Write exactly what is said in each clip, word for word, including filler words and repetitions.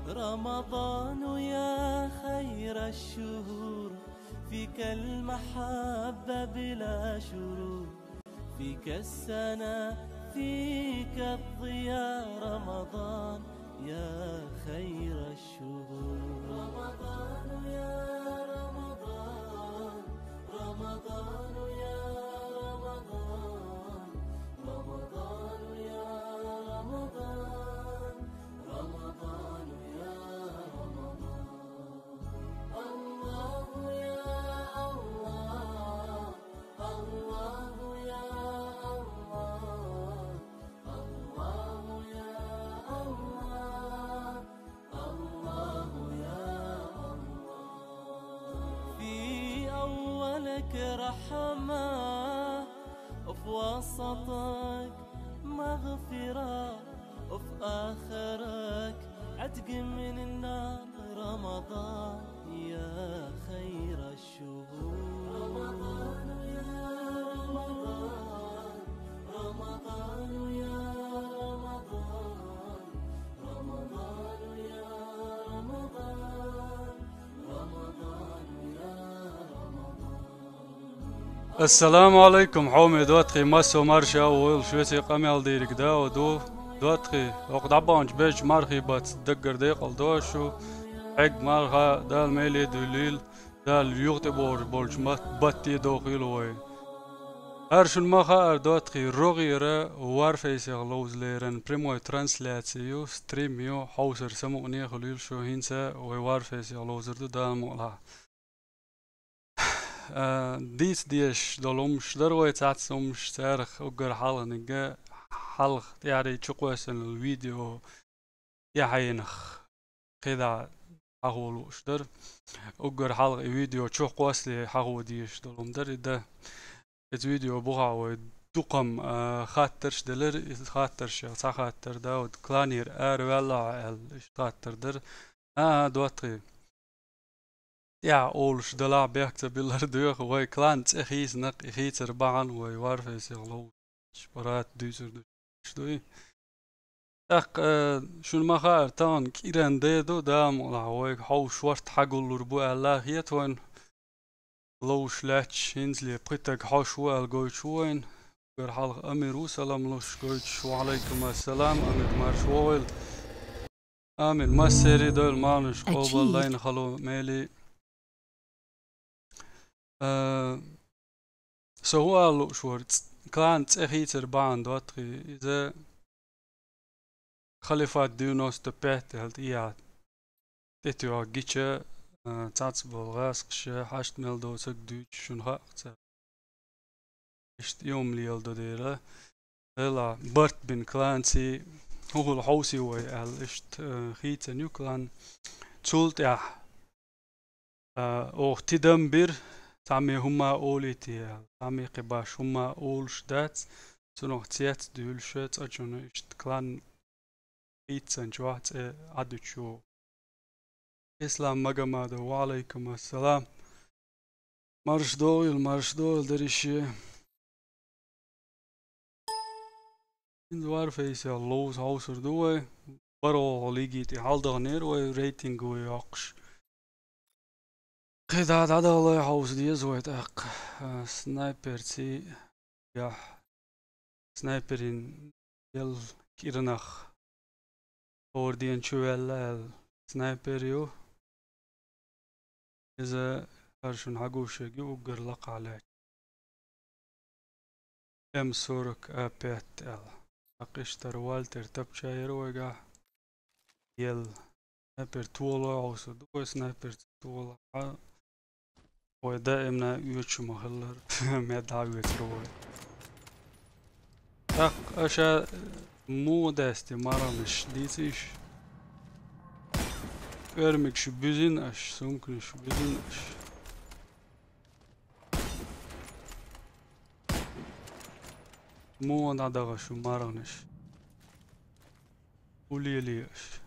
رمضان يا خير الشهور، فيك المحبة بلا شرور، فيك السنة، فيك الضياء. رمضان يا خير الشهور. رمضان يا رمضان، رمضان يا رمضان، رمضان يا رمضان، رمضان يا رمضان. الله يا الله، الله يا الله، الله يا الله، الله يا الله. في أولك رحمة، وفي وسطك مغفرة، وفي آخرك عتق من النار. رمضان يا خير الشهور. رمضان يا رمضان، رمضان يا رمضان، رمضان يا رمضان، رمضان يا رمضان. السلام عليكم، хьоме доттагӀий, массо а марша а войла, шуьца къамел дийриг да а ду. ДоттагӀий, хӀокху дӀабаханчу бежачу мархий бац даггара декъала до шу. Хьегга марха Дала меле а дуьллийла, Дала юха тӀебогӀур болчу мат-, батте а дохийла вай. ХӀара шуна ма хаара, доттагӀий, рогӀера Warface-х ловза леррина прямой трансляци ю, стрим ю, хьовсар самукъане а хуьлийла шу, хӀинца вай Warface-х ловзар ду Дала мукъалахь. А, дийца дезаш долу хӀумаш дара вай цхьацца хӀумаш, царах уггар хьалханиг, хьалха тӀаьхьарий чукхоьссина йолу видео тӀаьхьенах кхидӀа хьахо лууш дара. Уггар хьалха и видео чухкхоссале хьахо дезаш долу хӀума дара и дан. Иза видео бухахь вай дукха-м, а, хаттарш делира, иза хаттаршех цхьа хаттар да, вот кланера араваьлла хьо аьлла, иштта хаттар дара. А, а, доттагӀий. ТӀаьхьа олуш далахь бехк ца биллар доьху, вай клан цӀе хийцинарг, и хийцар бахьана вай Warface-х ловзуш паргӀат дуьйцур ду, дуй. ТӀаккха, э, шуна ма хаара, тахана кӀиран де ду, Дала мукъалахь, вайга хьовш шорта хьагуллур бу аьлла хета вайна. Ловзуш лаьтташ хӀинцале пхи таг хьош ву аьлла гойтуш ву вайна. Уггар хьалха Амир ву, салам луш, гойтуш. Ва Ӏалайкум ассалам, Амир, марша вогӀийла. Амин. Массерий дойла марханаш, къобалдойла хало, мели. А, со хӀун ала лууш вара, ц-, клан цӀе хийцар бахьана, доттагӀий, иза Халифат девяносто пять аьлла тӀехьа тӀетоьхна гича, а, цхьацца болу гӀазкхаша хьашт мел доцург дуьйцуш шуна хаьа-кх цара. Иштта и хӀума леладо дера. Делахь, барт бина кланций, хӀун хуьлу хьовсий вай аьлла, иштта, э, хийцина ю клан. Цул тӀаьхьа, э, оха тидам бира, цхьаммо хӀумма олий те аьлла, цхьаммо кхин башха хӀумма олуш дац, цунах цец а дуьйлуш, цкъачунна иштта клан хийцинчохь цӀе Ӏадуьтуш ву. Ислам Магомадов, ва Ӏалайкум ассалам. Марша догӀийла, марша догӀийла, дерриге. ХӀинца Warface-х ловза хьовсур ду вай. БархӀалгӀа лиги тӀе хьаладаханера вай рейтинг вай йоккхуш. КхидӀа дӀадахалой хьовса деза вай тӀаккха. А, снайперций яхь. Снайперийн елла кӀирнах хӀора дена чу ваьлла аьлла снайпер ю. Иза хӀара шуна хьагуш ерг ю уггар лакхахь лаьтташ. М сорок А пять аьлла. ТӀаккха иштта Вальтер тапча яра вайгахь. Елла. Снайпер толо хьовсур ду вай, снайпер толахь. Вай даимна оьцуш ма хиллара, мед дӀа а оьцур вай. ТӀаккха аша муха даьсти марханаш дийцийша? ПӀоьрмигаш буьзина аша, сумканаш буьзина аша. Муха дӀадаха шу марханаш? Улеле аша.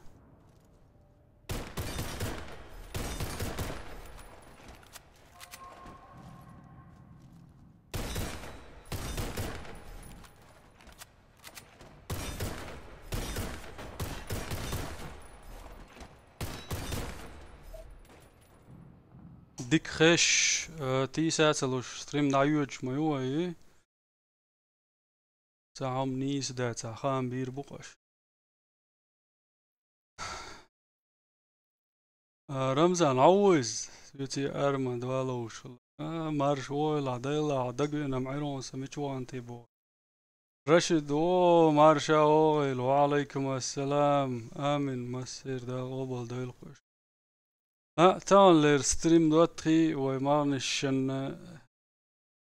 Дика хезаш, э, тийсаца луш стрим дӀайоьдуш ма ю вай. Цхьа хӀума нийса дац, цхьа хаам бийр бу-кх аш. А, Рамзан, хьо ву иза? Соьца ара ма доаллаш хила. А, марша вогӀийла, дайла, хьо дагавеана-м Ӏирон са мича ваханте боху. Рашид, о, марша вогӀийла, ва Ӏалайкум ассалам. Амин, массеран Дала къобалдойла-кх уьш. А, таханлера стрим доттагӀий, вай марханашна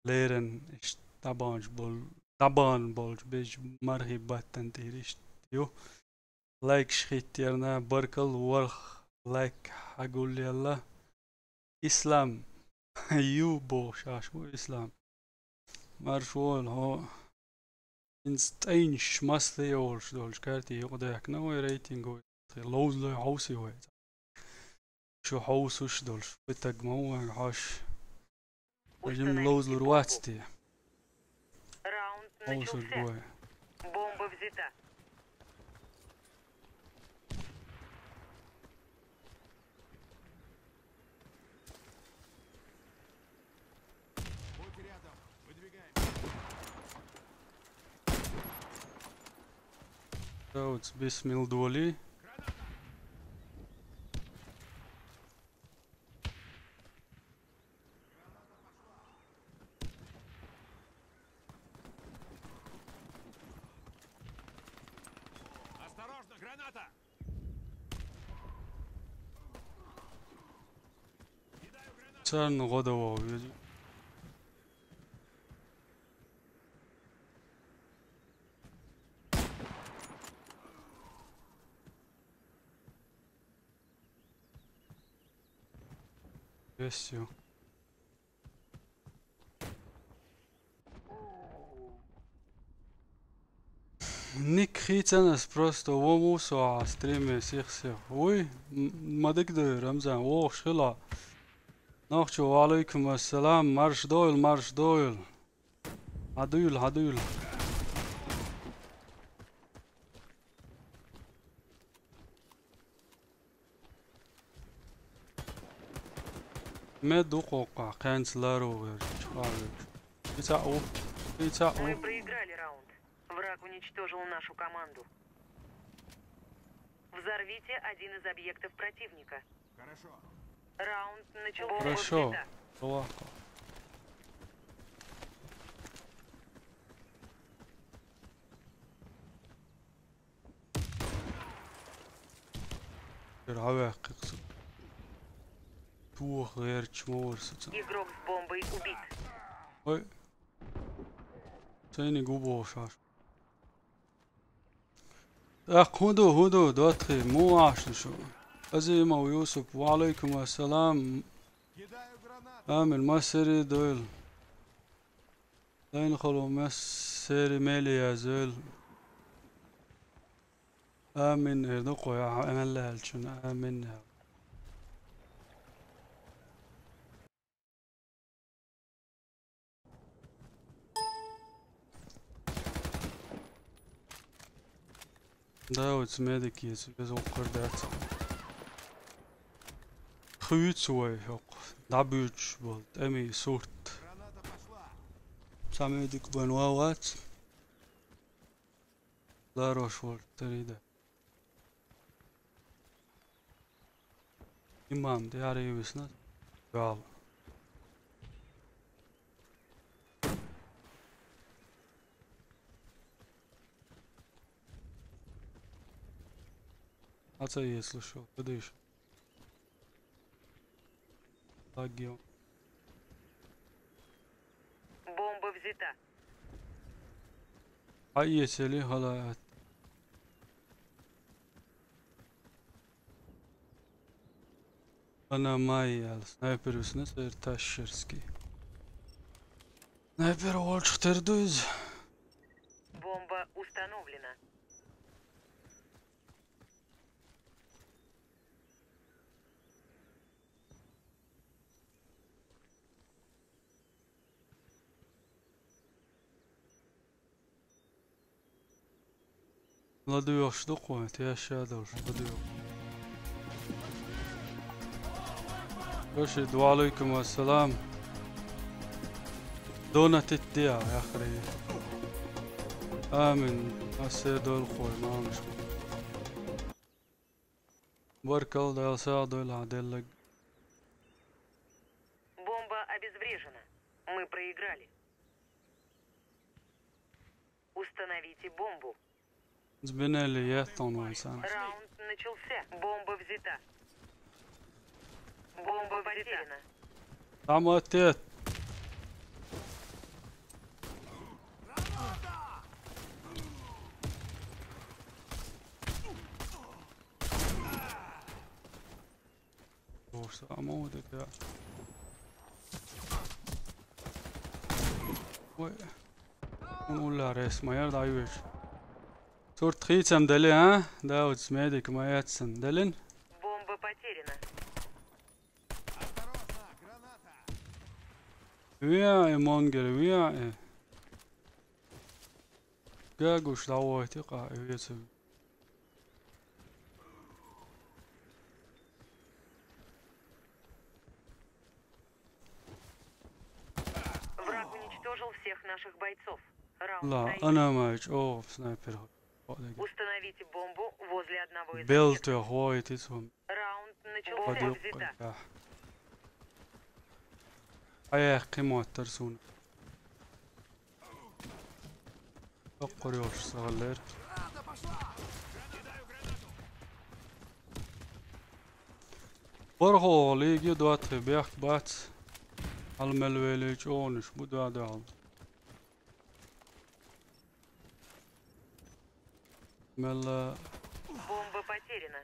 леррина иштта дӀабаханчу бол-, дӀабахана болчу бежа мархий баттана тӀера иштта ю. Лайкаш хӀиттаярна, баркалла ворхӀ лайк хьагулъелла. Ислам ю бохуш аш ву, Ислам. Марша вогӀийла хьо. ХӀинца тӀайнаш массо а йолуш долчу картий юкъадаьхкина вай рейтинго. Ловзалой хьовсий вай? Шу хьовсуш долуш, вай таг ма ву вайга хьош. Вай жимма ловзалур вац те? Раунд хьовсур начался. Ду вай. Бомба взята. Daudz bismillah dolī. Осторожно, граната! Царна гӀо дан вогӀу веза. Весю. Ник хийцанас просто вон ву со а стриме сих-сих. Вуй, м-, ма дика ду, Рамзан, вогӀуш хила. Нохчо, ва Ӏалайкум ассалам, марш дойла, марш дойла. Хьадуьйла, хьадуьйла. Мед ду кхоккхахь, кхаьнца ларо гӀерчу хьалуьйту. Ица а ву, ица а ву. Мы проиграли раунд. Враг уничтожил нашу команду. Взорвите один из объектов противника. Хорошо. Раунд начался. Хорошо. Бомба взята. Ловко. Тера хьаваьккхи кху. Тоха гӀерчу ма вара саца. Игрок с бомбой убит. Ой. Сайни гу бохуш аш. ТӀаккха хӀун ду, хӀун ду, доттагӀий, муха вахаш ду шу? Азимов Юсуп, ва Ӏалайкум ассалам. Амин, массерий дойла. Дайна хало массерий мел язйойла. Амин, эр ду кхо, ахьа мел аьллачунна амин аьлла. Да, оцу медик еза, веза воккхар дац. Хуьйцу вай хӀокху, дӀабуьйцуш болу тӀемийн сурт. Цхьа медик бан ван вац. Ларош волчу тарида. Имам тӀе аре висна. Вал. Аца ецлушо, кудыш. Лагио. Бомба взята. Хьаэцели хала атта. Ана Майя аьлла, снайпер висна церан Ташерский. Снайпер волчух тера ду иза. Бомба установлена. ЛадуьйгӀуш ду-кх вайн, тешша долуш ладуьйгӀу. Рашид, ва алейкум ассалам. Дона тит диа, яхри. Амин. Асе долхой, мамушка. Баркал, Дала сагӀа дойла хьа деллаг. Бомба обезврежена. Мы проиграли. Установите бомбу. Збинели еттон вайсан. Раунд начался. Бомба взята. Бомба потеряна. Там отец. Боже, а мову дика. Ой. Ун улла рес, ма яр дайвеш. Сурт хийцам дали, а? Дауд, медик, ма ятсан. Далин? Бомба потеряна. Виа, э, монгер, виа, э. Гагуш давайте ка, э, вецев. Враг уничтожил всех наших бойцов. Раунд Ла, проигран. Ана мач, о, снайпер. Установите бомбу возле одного из Белт объектов. Хвоит и сум. Раунд начался. Подъёбка, взята. Да. Ай, ай, ким оттар сун. Yok kuruyor sağlar. Борхо лиги дуатхи бяхк бац. Алмел велич онуш бу дуа дуал. Мелла. Бомба потеряна.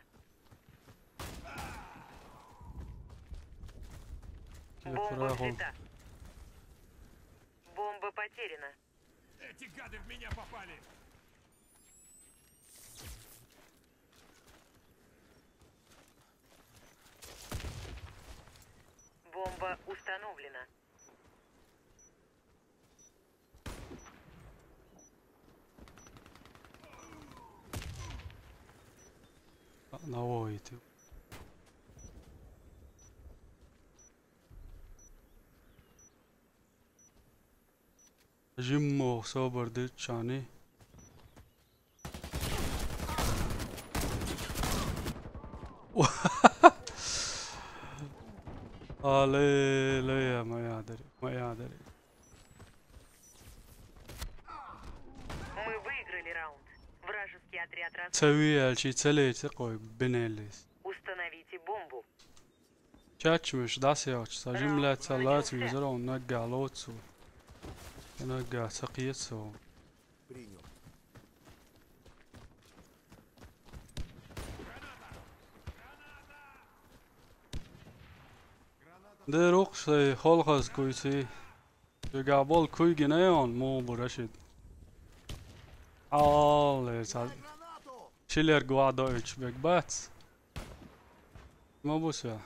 Бомба Кефрахов. Взята. Бомба потеряна. Эти гады в меня попали! Бомба установлена. Навоите. Жиммо собар дичани. Аллилуйя, моя дери, моя дери. Мы выиграли раунд. Вражеский отряд раз- Цави алчи цалейте кой бинелис. Установите бомбу. Чачмыш дас яч, сажим лят салат мизер он нагга лоцу. Нагга сакиецу. Принял. Де рухсай холхас куйси. Чуга бол куйгине он му бурашит. Ал, са. Шилер гуадо үч бек бац. Ма буса.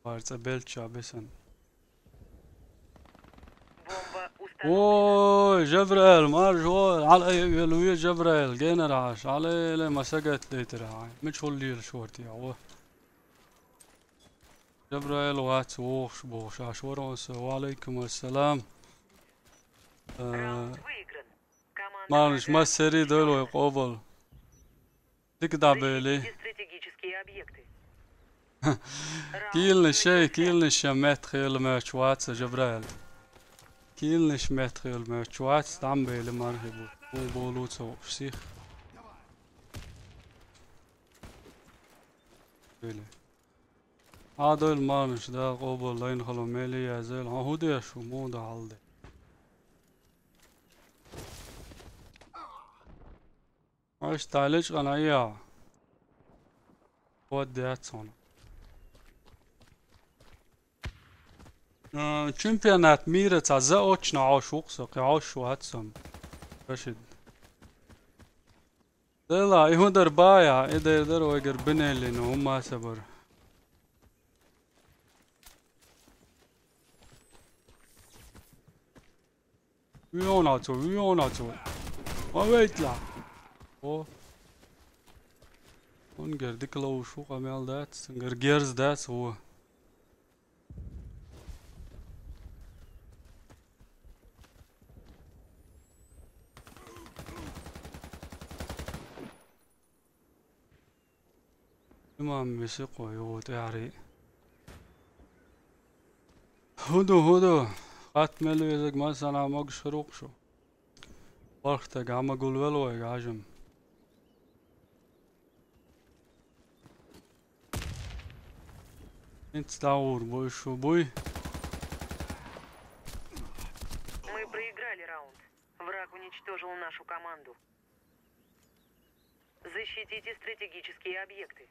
Барца белча бесан. Бомба установлена. Ой, Жабраил, маржо, алай велуе Жабраил, генераш, алай ле масагат дейтера. Мичул лил шорти, ава. Жабраил вац вохш бохш, ашваронса, ва алейкум ассалам. Э, Раунд выигран. Команда Марш, врага мас сери дойлой уничтожена. Къобал. Дик дабели. Защитите стратегические объекты. Килнишей, килниша мет хил меч вац, Жабраил. Килниш мет хил меч вац, там бели мархибу. Бу болу цо сих. Бели. Адойл марниш да къобал лайн хало мели язел. Ха худеш му да халде. Аш талич къана я. Вот дяцон. Э, чемпионат мира ца заочно аш уксо, кьяш ватсам. Рашид. Дела, ихудар бая, эдер дар ойгар бинелин, ума сабар. Уйон ацо, уйон ацо. Ма вейтла. О. Он гердик лоу шу къамел дац, гер герз дац, о. Мамми сикъо югъу тӀаьхьари. ХӀуду, хӀуду. Хатта мел везаг массанхьа могуш хир ву-кх шу. Бархтаг Ӏама гулвел вайга хьажам. ХӀинца дӀагӀур буй шу, буй? Мы проиграли раунд. Враг уничтожил нашу команду. Защитите стратегические объекты.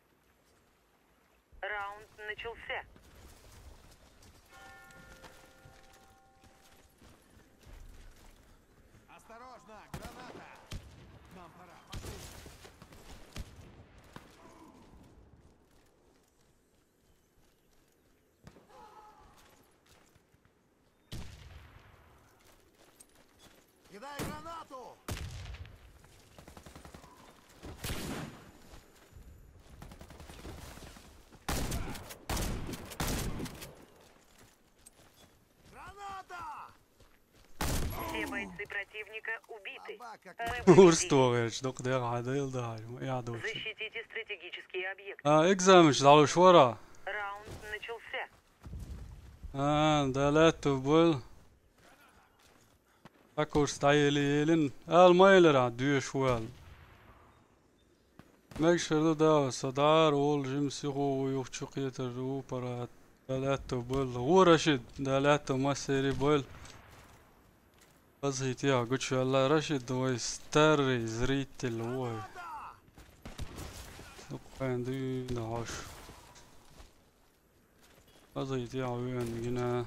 Раунд начался. Осторожно, граната! Нам пора, пошли! Кидай гранату! Граната! Все бойцы противника убиты. Слабак, как... Мы победили. Урс тугъерч, дукъ дегӀ хьадайла дахьаш, ма яхь дочу. Защитите стратегические объекты. А, экзаменш дӀалуш вара? Раунд начался. А, да лаьтту бул. Акурс дӀаели-елин. Ала ма элира, доьш ву аьлла. Мегаш хир ду, Дала, со дӀара волу жима сихо ву, юха чу кхетар ву, паргӀат. Дала аьтту бойла. Гӏо, Рашид, Дала аьтту массерий бойла. Хазахийта гучуваьлла Рашид, вай старый зритель ву вай. Дукха дуьйна хьош. Хазахийта веана гина.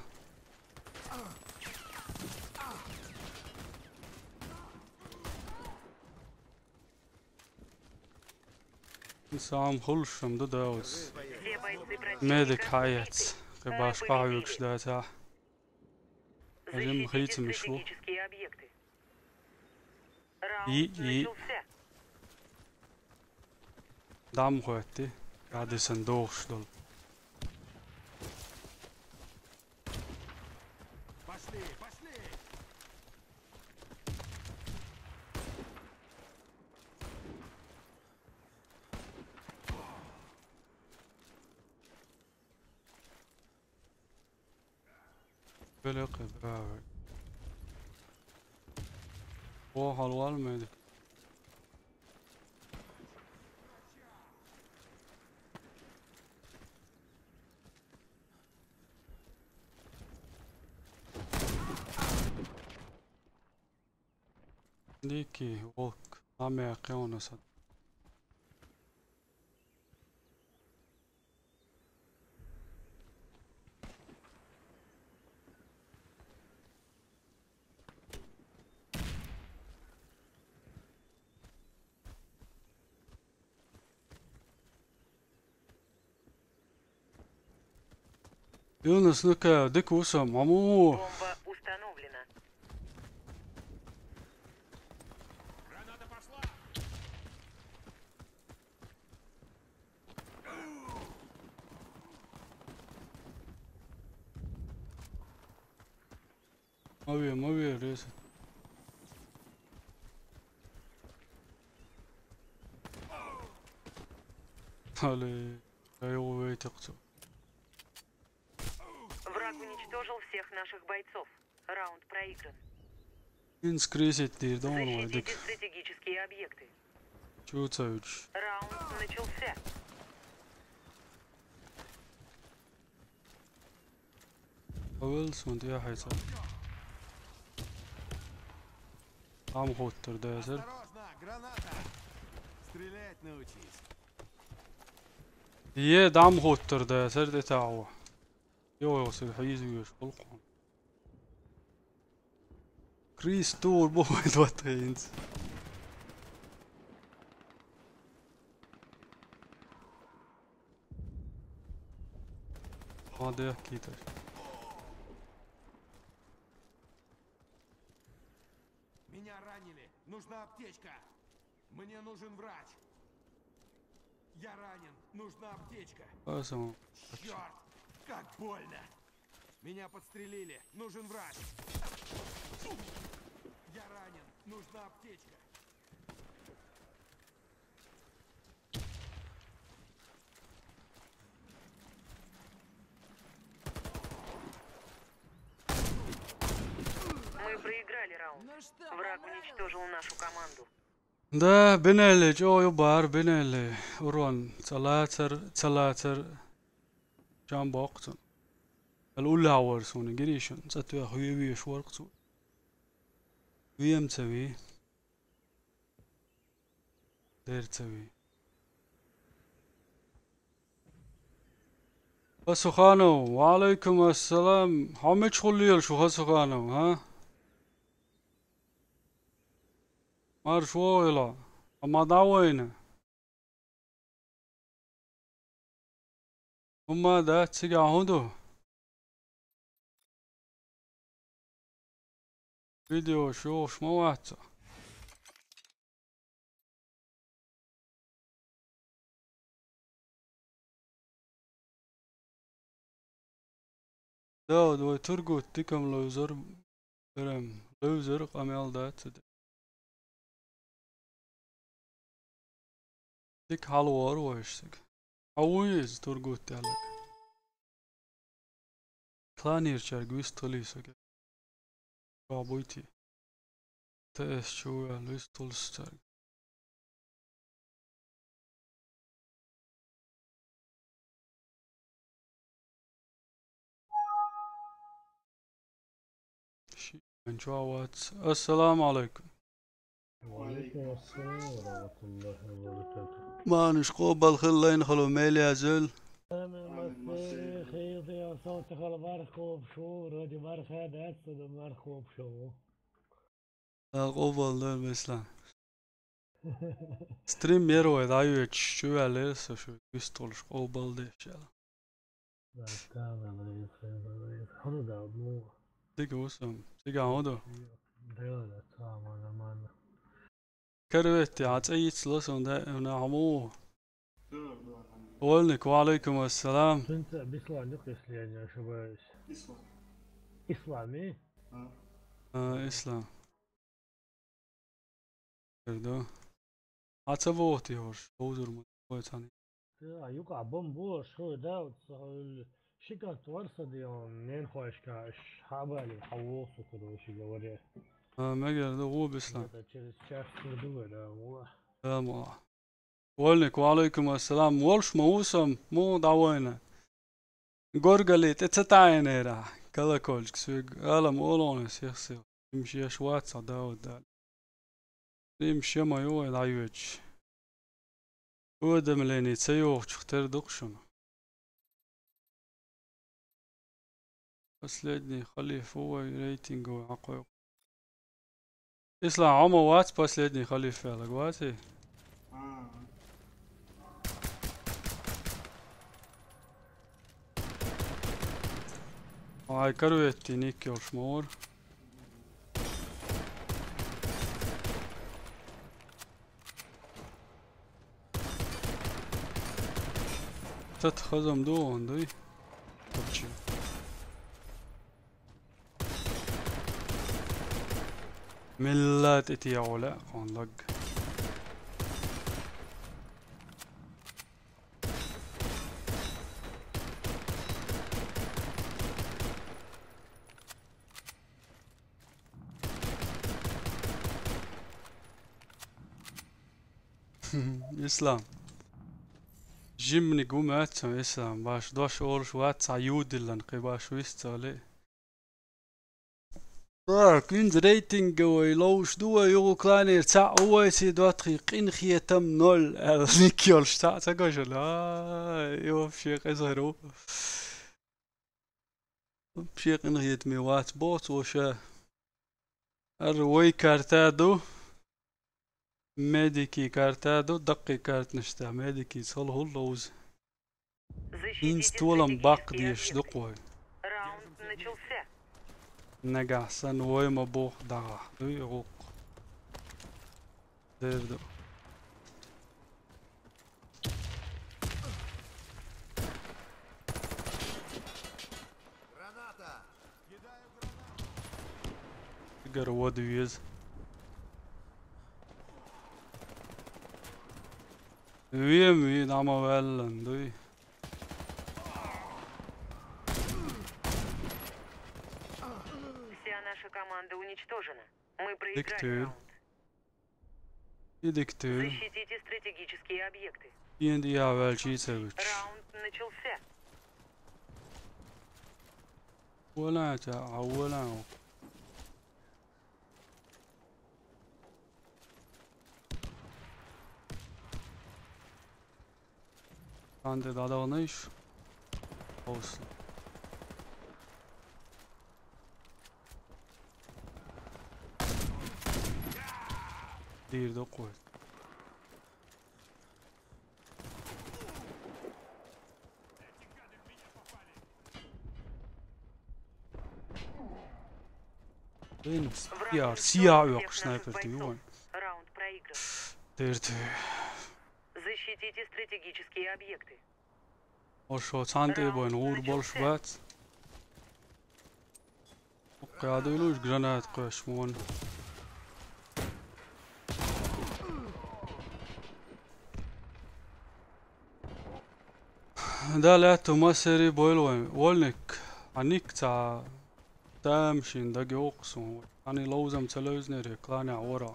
Сам хулшам ду даус. Медик хьаяц. Кхе башха хьоьгуш дацахь. Жим хийцамаш ву. И, и. Дам хоьтти. Гадисан дохуш долу. Пошли, пошли! Беле кхе баве. О, хьалвалмеди. Дикий волк. Ламя кхеонаса. Юнус, ну-ка, дика ву со, маму! Бомба установлена. Ма ве, ма ве, реза. Али, я его вейтакцу. Враг уничтожил всех наших бойцов. Раунд проигран. Инскрисит дир, дон. Защитите стратегические объекты. Чуцевич. Раунд начался. Уилсон, я хайца. Там хоттер, да, сэр. Осторожно, граната! Стрелять научись. Е, дам хоттер, да, сэр, де тау. Йо, йо, сэр, хайз веш, холкон. Крис тур бой двадцать. Молодец, Китер. Меня ранили. Нужна аптечка. Мне нужен врач. Я ранен. Нужна аптечка. Чёрт, как больно. Меня подстрелили. Нужен врач. Я ранен. Нужна аптечка. Враг уничтожил нашу команду. Да, бинелли, чӀогӀа ю бахар, бинелли. Урон ца лацар, ца лацар. Чам боккху цунна. Ала уллехь вара суна гиришан, цӀа тоьхна ве веш вара цо. Вем ца вий. Дер ца вий. Хасуханов, ва алейкум ассалам. Хьо мичахула лела шу, Хасуханов, хӀа? Марш вогӀийла, амма дӀавайна. ХӀумма дац, цигахь хӀун ду? Видео шухуш ма вац со. Дауд, вай Тургут дикам ловзар, берам ловзар, къамел дац. Дика хьалавора вайша цига. Хьан вуй иза, Тургут аьлларг? Кланерчаьрга вистхилий со герга. Чохь буй те? ТС чу ваьлла вистхуьлуш цаьрга. Ши-, вайн чохь вац. Ассаламу алайкум. Ва алейкум ассалам ва рахматуллахи ва баракатух. Ма уьш къобал хила, лайна хила, мел язйойла. Амин, масех, хеза, я сов тахала марха кхобуш ву, вроде марха дац, ца дан марха кхобуш ву. Дала къобал дойла, Беслан. Стрим яра вай дӀайоьдуш, чу ваьллера со шу вистхуьлуш къобал деш аьлла. Дала тамала веза, хьуна Дала муха. Дика ву сан. Цигахь хӀун ду? Дела тамала, нормально. Корветтехь цӀе йицло сан даимна, хьо муха ву? Вольник, ва алейкум ассалам. Цуьнца Беслан ю кхислен, я ошибаюсь. Ислам. Ислам, и? А, Ислам. Хир ду. Хьан ца боху те хӀорш? Довзур ма вай цхьаьна. Да, юкъахь бомба бу, шу, да, вот, э, ши катт вара сан дегӀан, ненахойшка, аш хьабали, хьан воху со, короче говоря. А, мегар ду, гӀо, Беслан. Где-то через час приду, да, гӀо. Да, ма. Вольник, ва алейкум ассалам. Волуш ма ву сан, муха дӀавайна? Горгали тӀе ца таӀийнера, колокольчик соьга, ала-м олу хьуна сих-сих. Имаш еш вац хьо, Дауд, аьлла. Имаш ма ю вай дӀайоьдуш. Уведомление ца йохучух тера ду-кх шуна. Последний халиф ву вай рейтинговый, хьакхойкху. Ислам, хьо ма вац последний халиф аьлларг, ваций? А. Ай, корветти ник йолуш ма вара. Тата хазам ду ван дуй? Капчи. Мелла тӀе тӀе гӀо лаьа кхунна лаг. Ислам. Жимниг ву моьтту сан, Ислам. Баш дош олуш вац, цхьа ю диллина, кхин баш вист ца вале. Так, хӀинца рейтинговый ловш ду вай, юха кланера цхьаъ ву вайций доттагӀий, къинхетам ноль, аьлла, ник йолуш цхьаъ ца гожал. Ай, и вообще къиза хир ву. Вообще къинхетаме вац боху цо ша. ХӀара вай карта ду. Медики карта ду, даккхий картанаш тӀехь медикица хала хӀулла ловза. ХӀинца толам баккха дезаш ду-кх вай. Нагахь санна вай ма боху дагахь. Дуй гӀуллакх. Дер ду. Цигара вода веза. Вен вий, дӀа ма ваьллан дуй. Вся наша команда Команда уничтожена. Мы проиграли. Дикти. Раунд. Идикти. Защитите стратегические объекты. Ин диавал чицевич. Раунд начался. Валата, а валау. Ande da da onu iş. Olsun. Değil de koy. Benim siyah, siyah yok sniper diyor. Раунд проигран. Derdi. Защитите стратегические объекты. Ошо цанте бон ур болш бац. Окей, адуйлуш гранат кошмон. Да, ля, тума сери бойлвен. Вольник. Аник ца. Тамшин да геоксун. Ани лоузам ца лоузнери, кланя ора.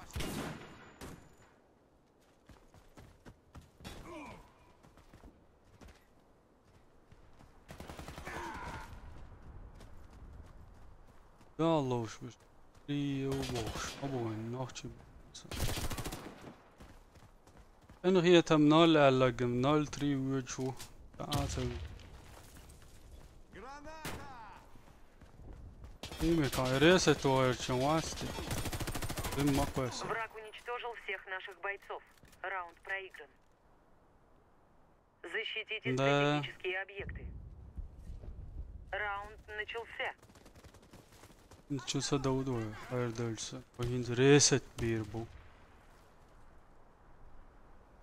Yalloş bir. Liu boş. Abo en nahçı. En hiyetem nal ellagim, nal tri üç şu. Taatım. Ими кайресе то эрчен васти. Дым маквес. Враг уничтожил всех наших бойцов. Раунд проигран. Защитите стратегические объекты. Раунд начался. Начался да удвоє. Хайр дальше. Погинь ресет бир бу.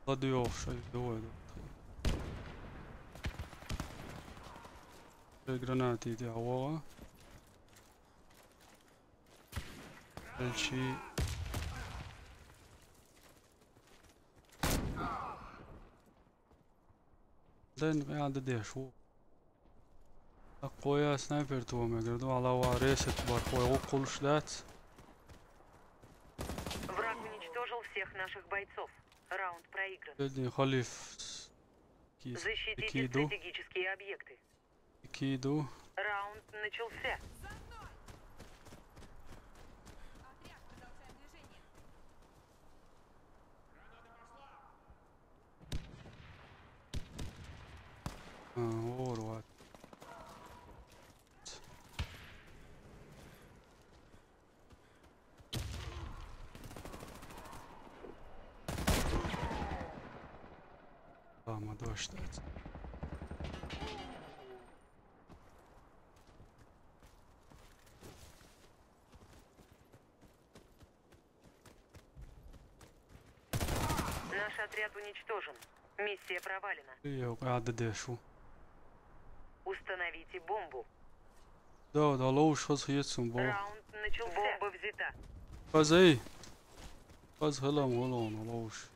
Ладуй охшай, давай, давай. Гранаты иди, ава. Элчи. Ден я да дешу. Такоя снайпер туаме граду, алава ресет бар, кой окулуш дац. Враг уничтожил всех наших бойцов. Раунд проигран. Бедный халиф. Защитите стратегические объекты. Иду. Раунд начался. А, вот, вот. Tamam, hadi başlayalım. Наш отряд уничтожен. Миссия провалена. Yok, hadi de şu. Установите бомбу. Да, да, лоуш хыз хиетсун бо. Раунд начался. Бомба взята. Хазай. Хаз хылам, хылам, лоуш.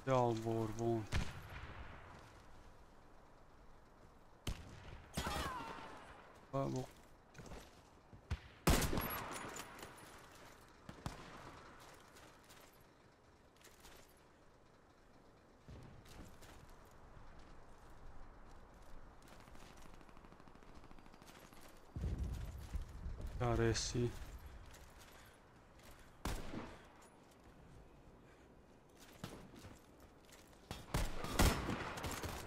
Yal borbon. Ba bu. Karesi.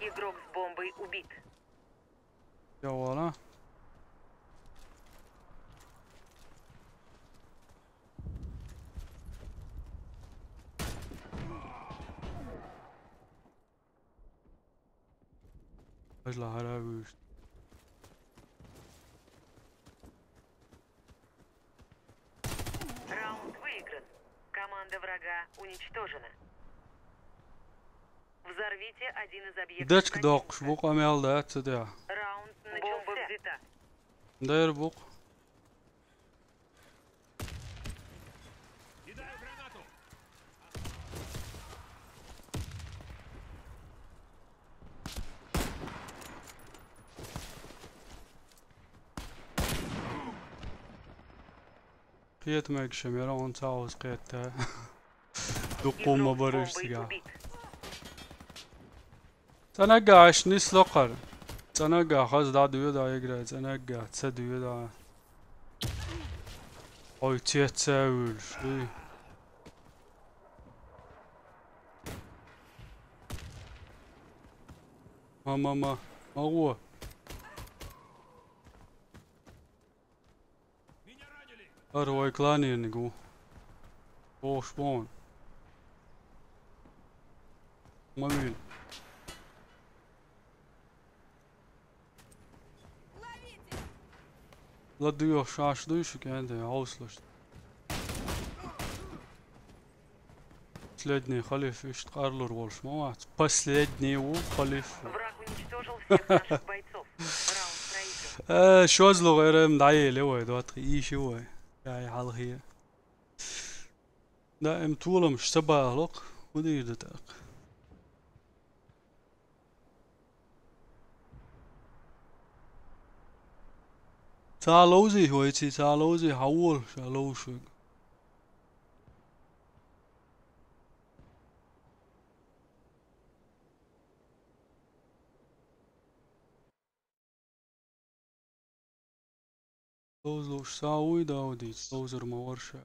Игрок с бомбой убит. Yavana. Аж лагара вышт. Раунд выигран. Команда врага уничтожена. Взорвите один из объектов. Дечк противника. Док, швук амел да, цедя. Раунд начался. Бомба взята. Дэр бук. Кидаю гранату. Кхета мегаш ма яр хьуна цхьа хӀума кхетта. Дукха ма бараш цигахь. ЦӀанаггахь аш нисло кхара. ЦӀанаггахь хаза дӀадоьду игра, цӀанаггахь ца доьду. Хьо цец ца вуьйлуш, дуй. Ма, ма, ма, ма гӀо. ХӀара вай кланерниг ву. Бохуш боху. Ма вийна. ЛадугӀуш шаьш дуй шу кӀентий, хьовсалаш. Последний халиф иштта къарлур волуш ма вац. Последний ву халиф. Враг уничтожил всех наших бойцов. Раунд проигран. Э, шозлагӀа эр-м дӀаеле вай, доттагӀий, ийши вай. Яй хьалхе. Даим толамаш ца бахалакх, хӀун дийр ду тӀаккха? Ца ловзий вайций, ца ловзий, хьан волу ша ловзуш верг? Ловзуш ца вуй, Даудица, ловзар ма вара ша.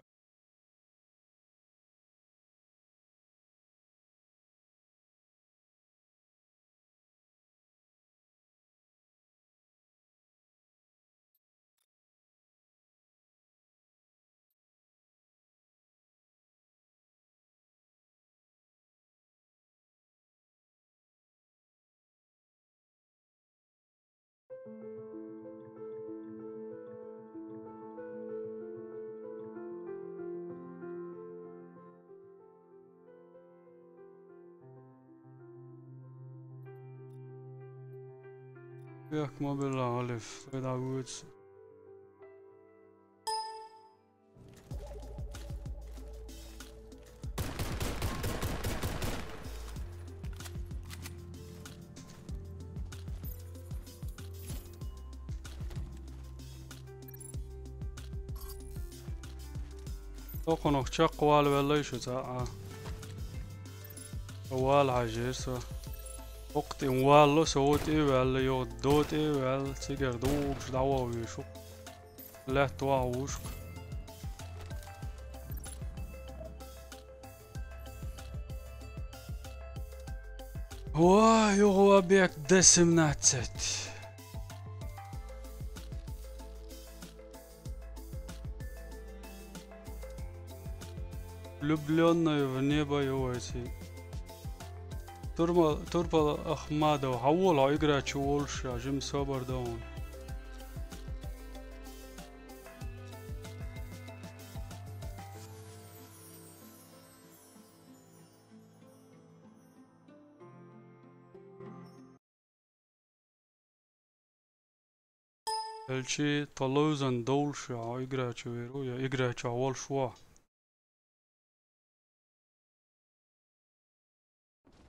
Бехк ма билла, Алиф, сайда вуьйцу. Токхунах чекх вала ваьллай шу цхьа а. Вала хьажийра со. ХӀокху тӀе валло, со вон тӀе а ваьлла, йо, до тӀе а ваьлла, цигара дугӀуш дӀавахвеш ву. Лаьтта вахьа вушка. Ой, юха бек десимнадцать. Влюблённая в небо ю вайций. Турма-, Турпал Ахмадов, хьан волу хьо игра чу волуш, жима собар дан. Элчи таловзан довлуш, хьо игра чу вер ву, я игра чу волуш ву?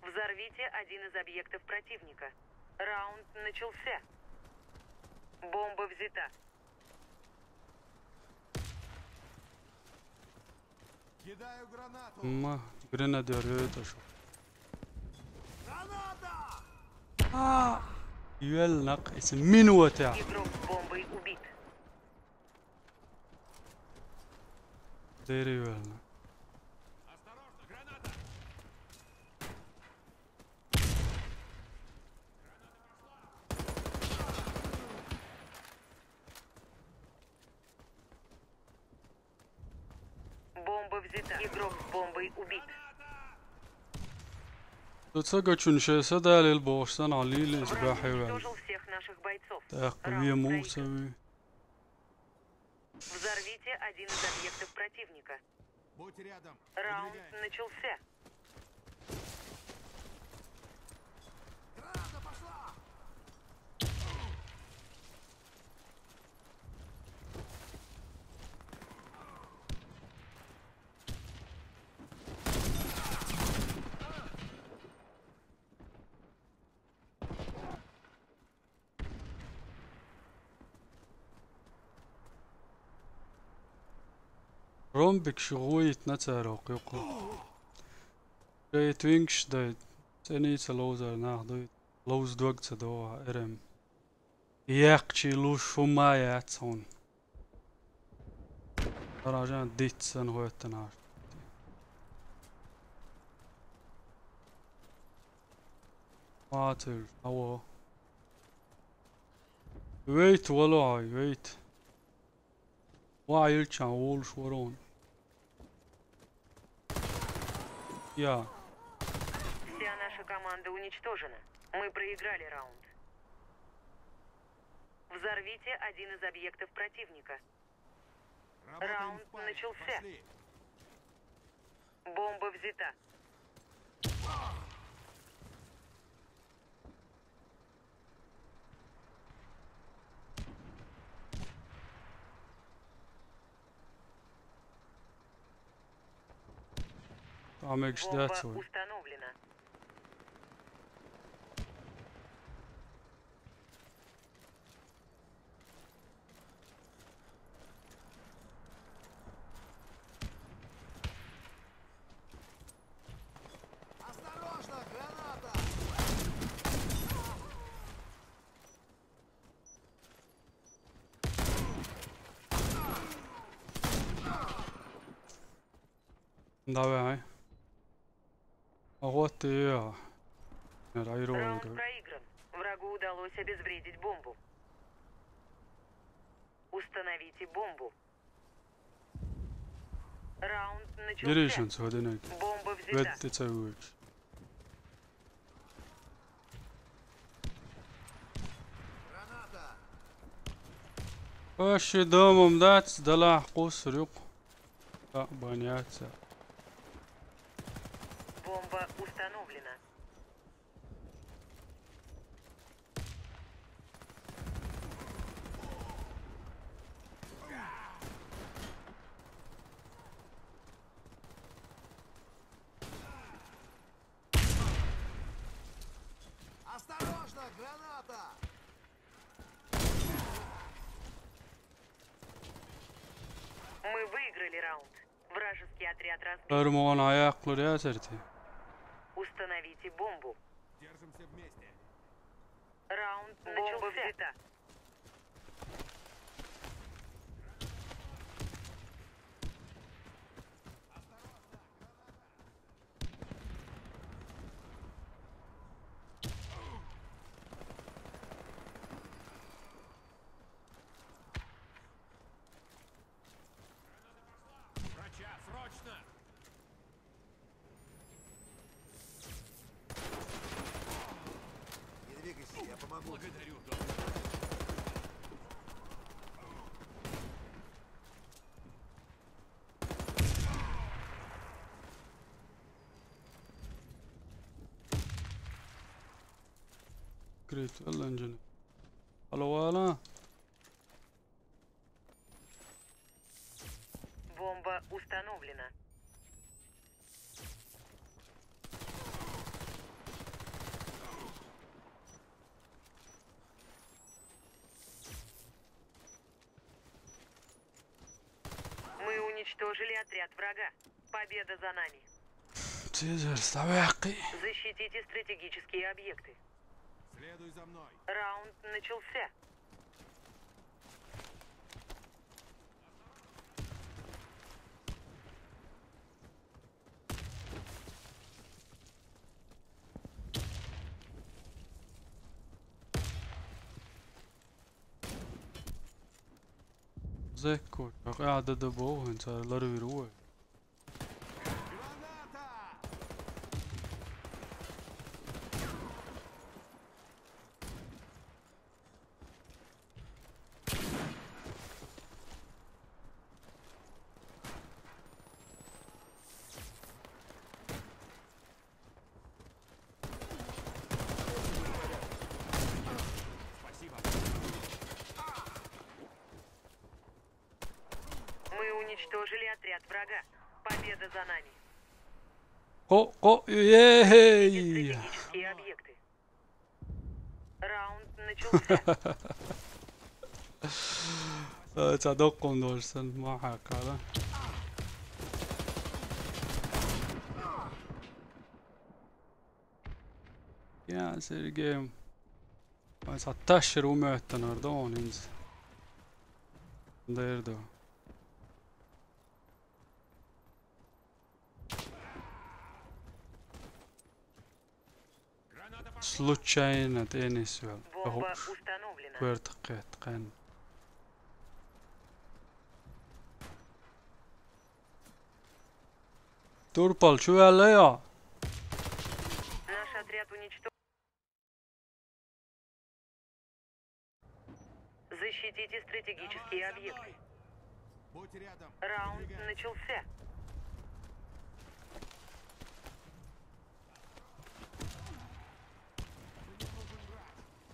Взорвите один из объектов противника. Раунд начался. Бомба взята. Кидаю гранату. Ма, гранат йоьртуш. Граната! А! Юьллакх, эца минута. Игрок с бомбой убит. Дери юьллакх. Осторожно, граната! Бомба взята. Игрок с бомбой убит. Ду ца гучун шеса далил бохуш санна лилин Враг сбахьевал. Уничтожил всех наших бойцов. Так, Раунд ве мув проигран. Цави. Взорвите один из объектов противника. Будь рядом. Раунд начался. Граната пошла! Ромбик ши гӀуйитна царо кхуькху. Шайт вингаш дай, цӀений ца ловзар нах дуй, ловз дог ца догӀа, эрем. Яьккхачий луш хӀумма яц хьуна. Гаражан диц санна хӀоьттина аш. Мацир, аво. Вейт, вало хьай, вейт. Ва, йилчан волуш ворон. Я. Вся наша команда уничтожена. Мы проиграли раунд. Взорвите один из объектов противника. Работаем в паре. Раунд начался. Пошли. Бомба взята. Там их ждать. Бомба свой установлена. Осторожно, граната! Давай. А вот ты, а. Раунд проигран. Врагу удалось обезвредить бомбу. Установите бомбу. Раунд начался. Бомба взята. Ведь ты целуешь. Граната! Оши домам дац, дала кусрюк. А, баняца. Бомба установлена. Осторожно, граната! Мы выиграли раунд. Вражеский отряд разбит. Bar mugan ayaklar ya serti. Установите бомбу. Держимся вместе. Раунд начался. Бомба взята. Врача, срочно! Не двигайся, я помогу. Благодарю, доктор. Крит, Аллан джани. Алло, Алло. Бомба установлена. Мы уничтожили отряд врага. Победа за нами. Цезарь, ставь яххи. Защитите стратегические объекты. Следуй за мной. Раунд начался. Зекко, чакъ а да да бо, хӀинца ларвир ву. Мы уничтожили отряд врага. Победа за нами. Къо, къо, ей! Стратегические объекты. Раунд начался. Э, ца доккъун дожсан, ма хьакъала. Ja, Sergej. Vai sä tashir umöttänär don ins. Där då. Случайно tennis wel. Бомба установлена. Kuertaqet qan. Turpal, şu wel ya. Наш отряд уничтожен. Защитите стратегические объекты. Будь рядом. Раунд начался.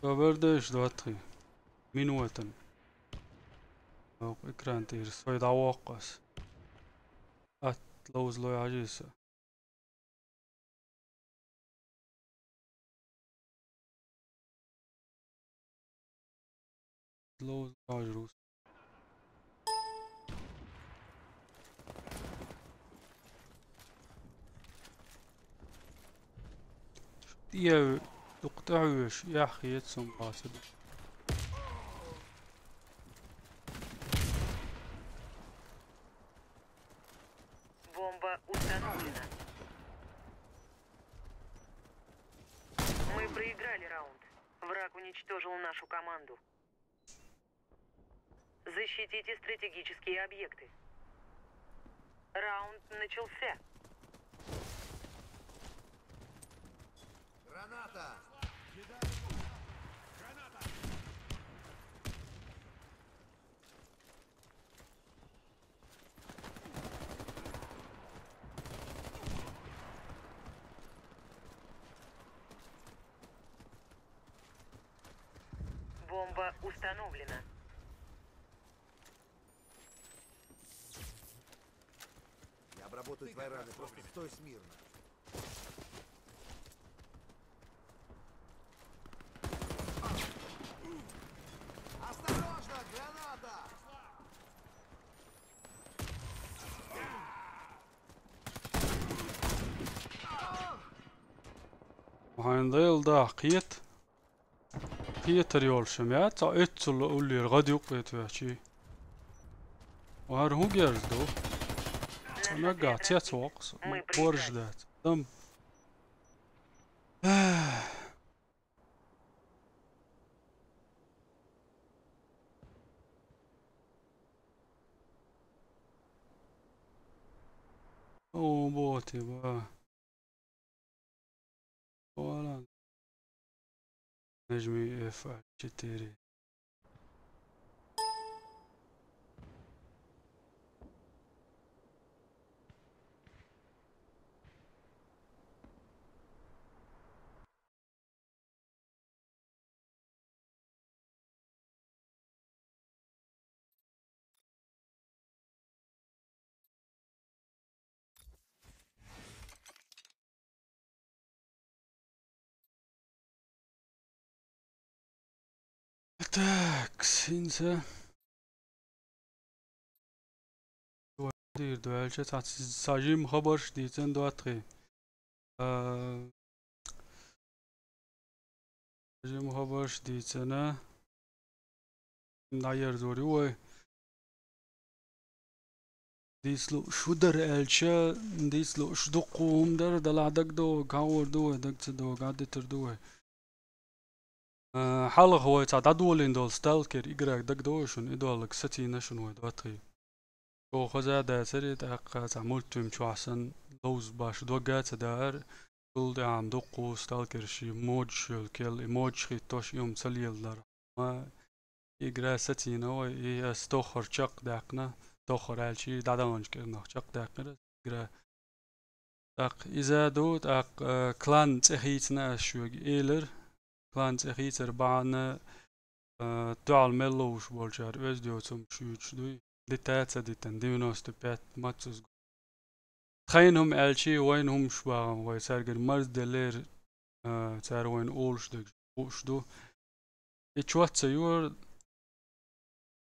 Haber değiş, dört. Minueten. Yok, ekran tîr. Soy da voqqas. At, lawz loy ajisa. Lawz ajrus. Diye doktor üyeş, ya hiyet son bahsediyor. Бомба установлена. Мы проиграли раунд. Враг уничтожил нашу команду. Защитите стратегические объекты. Раунд начался. Граната! Бомба установлена. Я обработаю твои раны, просто стой смирно. Осторожно, граната! Behind the hill da, qiýet. Qiýeter ýolşum ýa, ça etsul ulýer, gady ýok etýär çi. Var hu gerdi o. Sana gaçýa soğuk. Borjda. Dam. O, bu tiba. Falan. Нажми F четыре. Так, синсе. Дир дуэлче сажим хабарш дийцен дуатхи. Э, сажим хабарш дийцена. Дайер зори ой. Дислу шудар элча, дислу шдукум дар, дала дагдо, гавр дуэ, дагдса до, гадитер дуэ. Э, халгъ вай ца дадволин дол сталкер игра дагдо шун, идолог сатина шун вай дуатхи. Шо хоза да сери, тӀаккха ца мультфильм чуасан, ловз баш дога ца дар, тул дам дукку сталкер ши модж шел кел, и модж хит тош юм цалиеллар. Ма игра сатина вай, и ас тохар чакъ дакъна, тохар алчи, даданч кернах чакъ дакъна, игра. Так, иза ду, так, э, клан цӀе хийцна ас шуг элер. Клан цӀе хийцер баъна, э, дуал меллоуш болчар, оьз диоцум шуьйч дуй. Дита ца дитан, девяносто пять мацуз. Тхайн хум элчи, вайн хум шбагъан, вай царгар марз делер, э, цар вайн олш дег, уш ду. И чуат ца юр,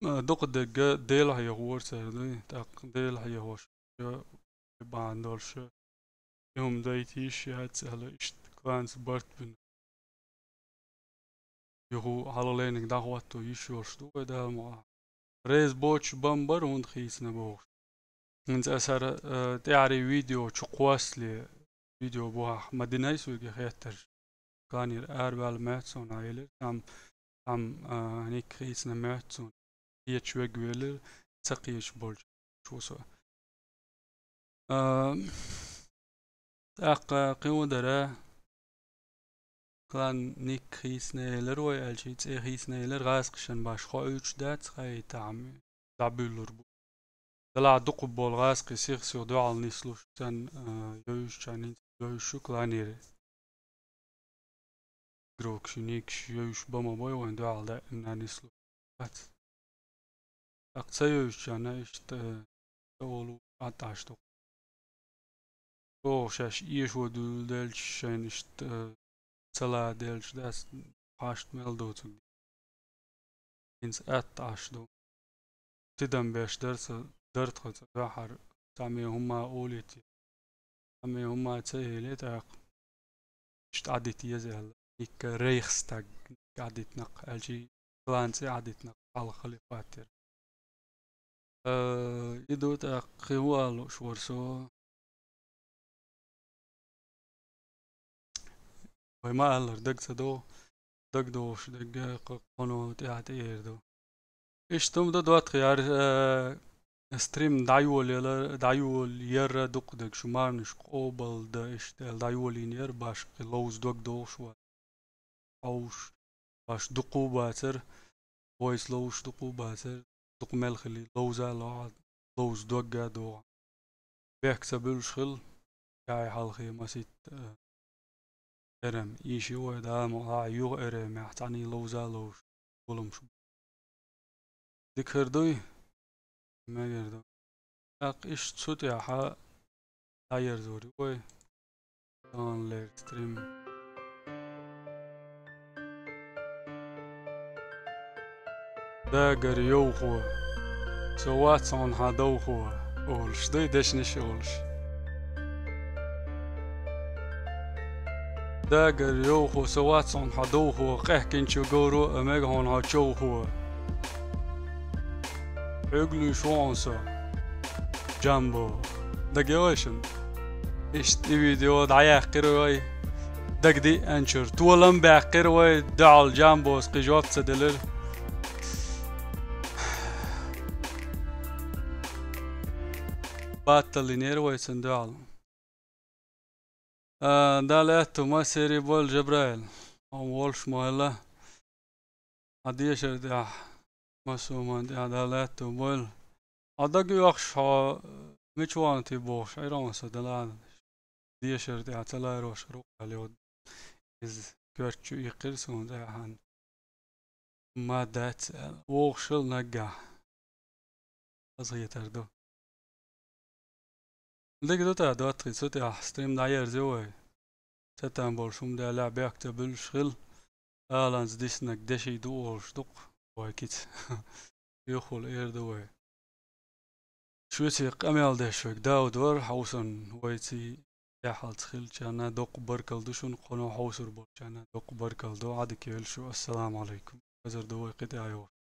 э, дукъ дегга дел хьехур цар дуй, так, дел хьехуш. Ё, бандолш. Юм дайтиш яц, ала ишт кланс барт бин. Юха хьалха лайниг дӀахӀотто йиш йолуш ду вай Дала мукъ лахь. Реза боцуш бан бара хӀунда хийцина бохуш. ХӀинца аса хӀара, э, тӀаьхьарий видео чу кхоссале, видео бухахь ма динай соьга хеттарш. Кланера арабаьлла моьтту суна, элира, там, там, а, Ник хийцина моьтту суна. Кхеташ вега велира, ца кхеташ болчу ву со. А, тӀаккха кхин хӀун дара, клан Ник хийцина элира вай аьлча, цӀе хийцина элира, гӀазкхашна баш хоуьйтуш дац, хаийтахьа дӀабуьйлур бу. Делахь дукха болу гӀазкхий сих-сиха дуьхьал нислуш, царна, а, йовзучарна хӀинца йовзуш ю кланера. Грокаш, Никаш йовзуш бан ма бой вайн дуьхьал даимна нислуш. Бац. ТӀаккха ца йовзучарна иштта, э, ца олу атта Ӏаш ду. Чохь шаьш эшо дуьйладелча, шайна иштта, э, ца ладелча дац, хьашт мел доцург. ХӀинца атта Ӏаш ду. Тидам беш дара ца, дара тхо ца дуьхьара, цхьаммо хӀумма олийта. Цхьаммо хӀумма ца элира тӀаккха. Иштта Ӏадита еза аьлла. Никка Рейхстаг Ӏадитинарг аьлча, клан цӀе Ӏадитинарг хьалха халифат яра. Э, и ду тӀаккха кхин хӀун ала лууш вара со. Вай ма-аллара, дага ца догӀу, дагадогӀуш дерг кху-, кхуно тӀаьхьа тӀеэр ду. Иштта хӀума ду доттагӀий, хӀара, э, стрим дӀайолаялар-, дӀайолаярра дукха дерг шу марнаш къобалда иштта аьлла дӀайолийна яра, башха кхин ловза дог догӀуш вац. Хьовш, баш дукха бацара, вайца ловзуш дукха бацара, дукха мел хили, ловза а лохьа, ловза дог а догӀа. Бехк ца буьллуш хила, яй хьалхе масийтта, э, эрам ийша ю вай, Дала мукъ лахь, юха эрамехь цхьаьний ловза а ловзуш, гуламаш бу. Дика хир дуй? Мегар ду. ТӀаккха иштта цу тӀехь дӀаерзор ю вай. Таханлера стрим. Дагара йовхо, со вац хьуна хьан довхо, олуш дуй, дешнаш а олуш. Дагара йовхо, со вац хьуна хьан довхо, къехкинчу говро а мега хьуна хьо човхо. Хьоьга луьйш ву хьуна со, Джамбо. Дагайовхой шуна? Иштта и видео дӀаяьккхира вай. Дагадиъанчуьра толам баьккхира вай, дуьхьал Джамбос кхин жоп ца делира. Баттал йинера вай цунна дуьхьал. А, Дала аьтту массерий бойла, Жабраил. Хьо волуш ма хилла. Хьан дешар тӀехь, массо а хӀуманна тӀехь Дала аьтту бойла. Хьо дага йохуш, хьо мича вахана те бохуш, Ӏийра хьуна со, Дала. Дешар тӀехь ца ларош рукъал йо. Иза коьрта чу иккхира суна тӀехьа. Ма дац аьлла. ВогӀуш хила наггахь. Хазахетар ду. Дика ду тӀаккха, доттагӀий, цу тӀехь стрим дӀаерзайо вай. Цатам болуш хӀума даьллехь, бехк ца буьллуш хила. Аланца диснарг деши ду олуш ду-кх вай кица. Юххул эр ду вай. Шуьца къамел деш верг Дауд вара, хьовсург вайций тӀаьхьалц хиллачарна доккха баркалла ду шуна, кхуьнан хьовсур болчарна доккха баркалла ду. Ӏадика йойла шу. Ассаламу Ӏалайкум. Хазар ду вай кхин тӀаьхьа йогӀуш.